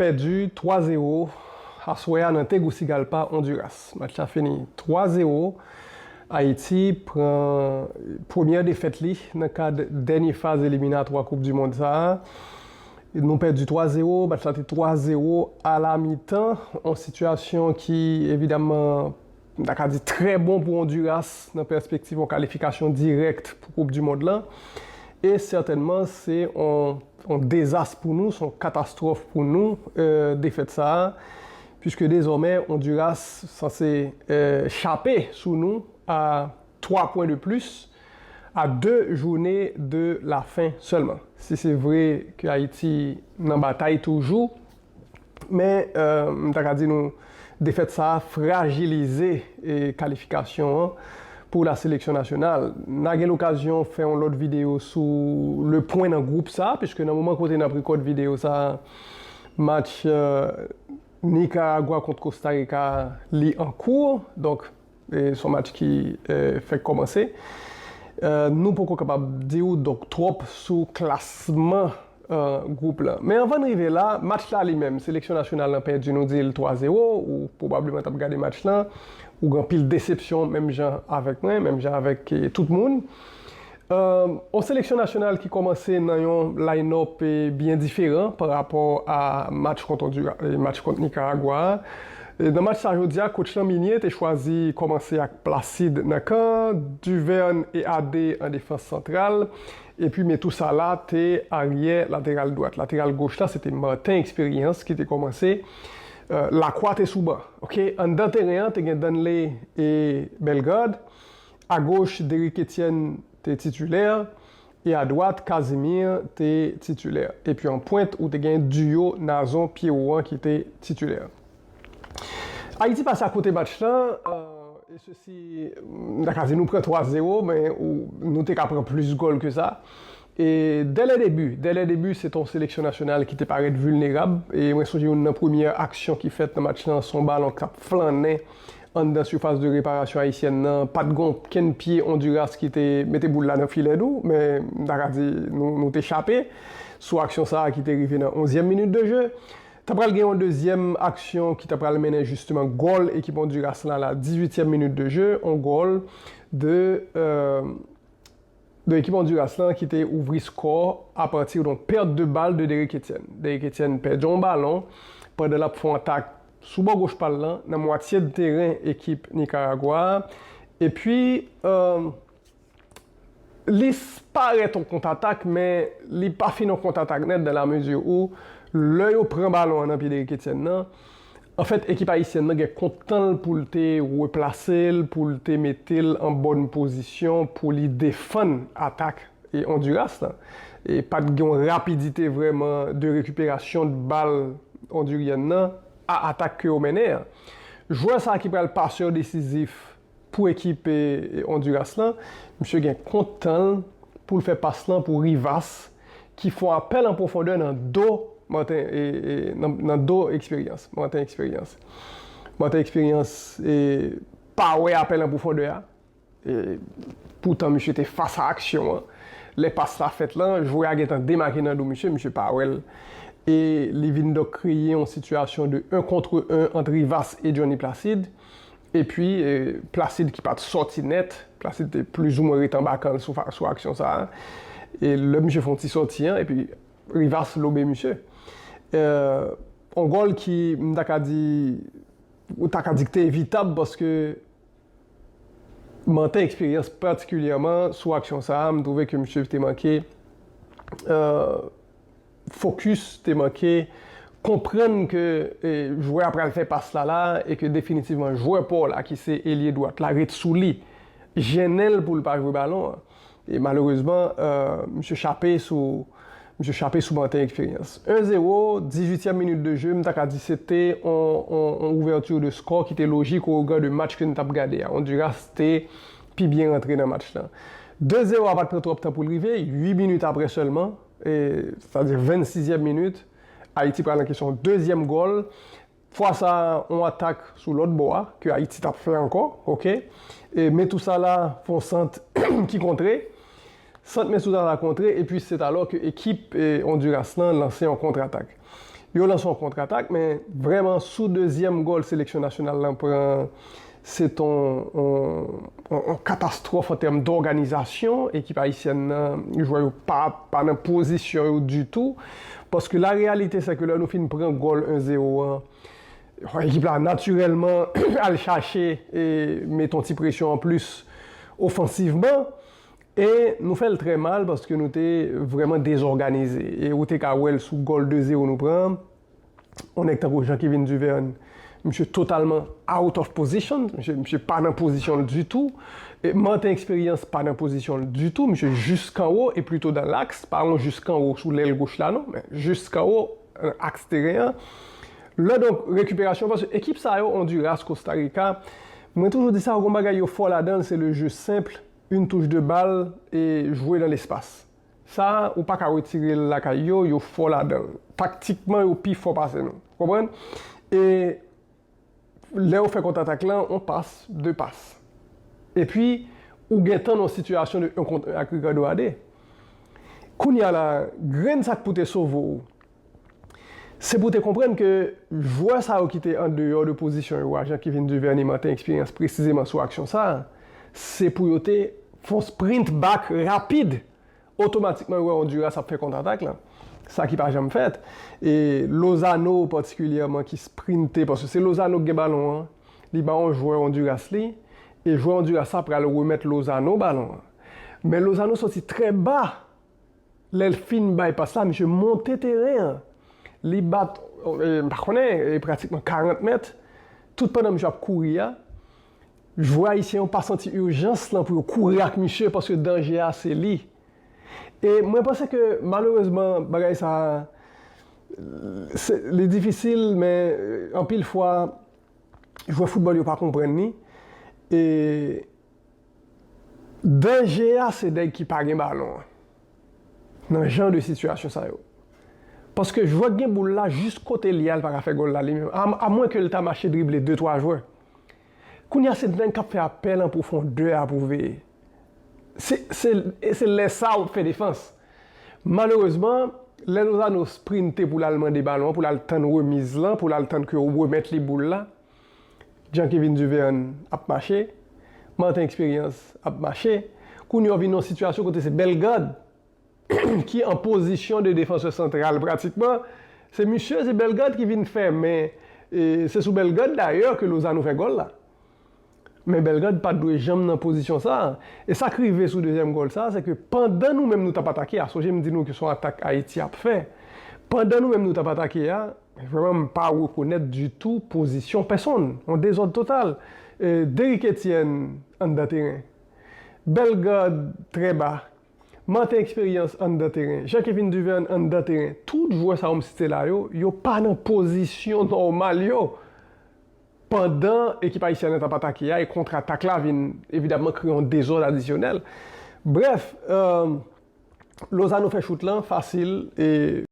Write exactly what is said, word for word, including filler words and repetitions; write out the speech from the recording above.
pèdi twa zewo aswè a nan Tegucigalpa, Honduras. Match la fini twa zewo. Ayiti pran premyè defèt li nan kad dènye faz eliminatwa Koup di Mond sa a. Nou pèdi twa zewo, match la te twa zewo alamitan, yon sitiyasyon ki evidaman, m ta ka di, trè bon pou Honduras nan pèspektiv yon kalifikasyon dirèk pou Koup di Mond lan. E sètènman, se yon, yon dezas pou nou, se yon katastwòf pou nou, euh, defèt sa a, puiske dezòmè Honduras sanse, euh, chape sou nou a twa pwen de plis a de jounen de la fen sèlman. Si se vre ke Ayiti nan batay toujou, men, euh, m ta ka di nou, defèt sa a frajilize, e, kalifikasyon an pou la seleksyon nasyonal. N a gen lokazyon fè yon lòt videyo sou le pwen nan gwoup sa a, piske nan moman kote n ap rekòd videyo sa a, match, euh, Nikaragwa kont Kosta Rika li an kou. Donk, e, se yon match ki, e, fèk kòmanse. E, nou poko kapab di w, donk, twòp sou klasman, e, gwoup lan. Men anvan n rive la, match la li menm, seleksyon nasyonal lan pèdi, nou di l twa zewo, ou pwobableman t ap gade match lan, ou gen anpil desepsyon, menm jan avèk mwen, menm jan avèk, e, tout moun. E, yon seleksyon nasyonal ki kòmanse nan yon line-up, e, byen diferan pa rapò a match kont Hondura-, e, match kont Nikaragwa a. E, nan match sa jodi a, coach lan Minier te chwazi kòmanse ak Placide nan kan, Duverne e Adé an defans santral, epi Metousala te aryè lateral dwat. Lateral goch la, se te Martin Expérience ki te kòmanse. E, Lacroix te sou ban. Ok, anndan teren an, te gen Danley e Bellegarde. Agoch, Derrick Etienne te titilè, e adwat, Casimir te titilè. Epi an pwent, ou te gen diyo Nazon Pierrot an ki te titilè. Ayiti pase akote match lan, e, e sesi, m ta ka di nou pran twa zewo, men ou, nou te ka pran plis gòl ke sa. E dès le début, dès le début, se te yon seleksyon nasyonal ki te parèt vilnerab. E mwen sonje youn nan premyè aksyon ki fèt nan match lan, se yon balon k t ap flannen anndan sifas de reparasyon ayisyèn nan. Pa t gen okenn pye Honduras ki te mete boul la nan filè nou, men m ta ka di nou, nou te chape sou aksyon sa a ki te rive nan onzyèm minit de jeu. Ta pral gen yon dezyèm aksyon ki ta pral mennen jisteman gòl ekip Honduras lan la, dizuityèm minit de jeu, yon gòl de, euh, de ekip Honduras lan ki te ouvri skò apati de yon pèt de bal de Derrick Etienne. Derrick Etienne pèdi yon balon pandan l ap fè yon atak sou bò goch pa l lan, nan mwatye de teren ekip Nikaragwa a. Epi, euh, li s-, parèt yon kontatak, men li pa fin yon kontatak nèt, dans la mesure où lè yo pran balon an nan pye Derrick Etienne nan, anfèt, ekip ayisyèn nan gen kont tan l pou l te replase l, pou l te mete l an bòn pozisyon, pou li defann atak, e, Honduras lan. E pa t gen yon rapidite vrèman de rekiperasyon de bal ondiryèn nan a atak ke yo mennen an. Jwè sa a ki pral pasè desizif pou ekip, e, e, Honduras lan, misye gen kont tan l pou l fè pas lan pou Rivas, ki fè yon apèl an pwofondè nan do Martin, e, e, nan, nan do Expérience, Martin Expérience. Martin Expérience, e, pa wè apèl an pwofondè a. E, poutan misye te fas a aksyon an. Lè pas la fèt lan, jwè a gentan demake nan do misye, misye pa wè l. E li vin donk kreye yon sitiyasyon de un contre un ant Rivas e Johnny Placide. Epi, e, Placide ki pa t sòti nèt, Placide te plizoumwen ret anba kan l sou fa-, sou aksyon sa a. E lè misye fè yon ti sòti an, epi Rivas lobe misye. E, yon gòl ki, m ta ka di, ou ta ka di ki te evitab, paske Martin Expérience patikilyèman sou aksyon sa a, m twouve ke misye te manke, euh, fokis, te manke konprann ke, e, jwè a pral fè pas la la, e ke definitivman jwè pa w la, ki se elye dwat la, ret sou li, jennen l pou l pa jwe balon an. E malerezman, euh, misye chape sou, misye chape sou Martin Expérience. Un zéro, dizuityèm minit de jeu, m ta ka di se te on, on, on ouvèti de skò ki te lojik o regard de match ke n t ap gade a. Honduras te pi byen rantre nan match lan. De zéro a pa t pran twòp tan pou l rive, uit minit apre sèlman, e, sètadi vennsizyèm minit, Ayiti pral ankese yon dezyèm gòl. Fwa sa a, yon atak sou lòt bò a, ke Ayiti t ap fè ankò, oke. E Metousala fè yon sant ki kontre. Sant Metousala kontre, epi se alò ke ekip, e, Honduras lan lanse yon kontratak. Yo lanse yon kontratak, men vrèman sou dezyèm gòl seleksyon nasyonal lan pran, se t on, on, on, on katastwòf an tèm dòganizasyon. Ekip ayisyèn nan, jwè yo pa, pa nan pozisyon yo ditou. Paske la reyalite, se ke lè nou fin pran gòl en zewo an, ekip la natirèlman al chache e mete yon ti presyon an plis ofansivman. E nou fè l trè mal paske nou te vrèman dezòganize. E ou te ka wè l sou gòl de zewo nou pran. On nèg tankou Jean Kevin Duverne, misye totalman out of position, misye, misye pa nan pozisyon l ditou. E Martin Experience pa nan pozisyon l ditou, misye jiskanwo e plito dan laks, pa yon jiskanwo sou lèl goch la non, men jiskanwo nan aks teren an. Lè donk rekiperasyon, paske ekip sa yo, Ondiras, Kosta Rika, mwen toujou di sa, yon bagay yo fò ladan l, se le jeu simple, une touche de balle e jwe nan lespas. Sa, ou pa ka retire l lakay yo, yo fò ladan l. Taktikman, yo pi fò pase nou. Konprann? E lè yo fè kontratak lan, on pas, de pas. Epi, ou gentan nan yon sitiyasyon de un contre un ak Ricardo Adé. Kounye a la, grenn sa k pou te sove w, se pou te konprann ke jwè sa yo ki te andeyò de pozisyon yo a, Jean Kevin Duverne, Martin Experience, presizeman sou aksyon sa a, se pou yo te fè yon sprint back rapid. Otomatikman, yo wè Ondiras ap fè kontratak lan. Sa ki pa janm fèt. E Lozano patikilyèman ki sprinte, paske se Lozano ki gen balon an, li ba yon jwè Ondiras li, e jwè Ondiras sa pral remèt Lozano balon an. Men Lozano soti trè ba. Lè l fin bay pas la, misye monte teren an. Li bat, e, m pa konnen, e, pratikman karant mèt. Tout pandan misye ap kouri a, jwè ayisyen yo pa santi ijans lan pou yo kouri ak misye paske danje a se li. E mwen panse ke malerezman bagay sa se, li difisil, men, e, anpil fwa jwè foutbòl yo pa konprann li. E danje a se nèg ki pa gen balon an nan jan de sitiyasyon sa yo. Paske jwè k gen boul la, jis kote l ye a, l pa ka fè gòl la li menm. A, amwen ke l ta mache drible de twa jwè. Kounye a, se nèg k ap fè apèl an pwofondè a pou veye. Se, se, e se lè sa a w ap fè defans. Malerezman, lè Lozano sprinte pou l al mande balon an, pou l al tann remiz lan, pou l al tann ke yo remèt li boul la, Jean Kevin Duverne ap mache, Martin Experience ap mache. Kounye a w vin nan yon sitiyasyon kote se Bellegarde ki an pozisyon de defansè santral pratikman. Se misye, se Bellegarde ki vin fèmen. E se sou Bellegarde dayè ke Lozano fè gòl la. Men Bellegarde pa t dwe janm nan pozisyon sa a. E sa k rive sou dezyèm gòl sa a, se ke pandan nou menm nou t ap atake a, sonje m di nou ke se yon atak Ayiti ap fè. Pandan nou menm nou t ap atake a, vrèman m pa rekonèt ditou pozisyon pèsonn. Yon dezòd total. E, Derrick Etienne anndan teren. Bellegarde trè ba. Martin Experience anndan teren. Jean Kevin Duverne anndan teren. Tout jwè sa yo m site la yo, yo pa nan pozisyon nòmal yo. Pandan ekip ayisyèn nan t ap atake a, e kontratak la vin evidamman kreye yon dezòd adisyonèl. Brèf, e, Lozano fè chout lan fasil e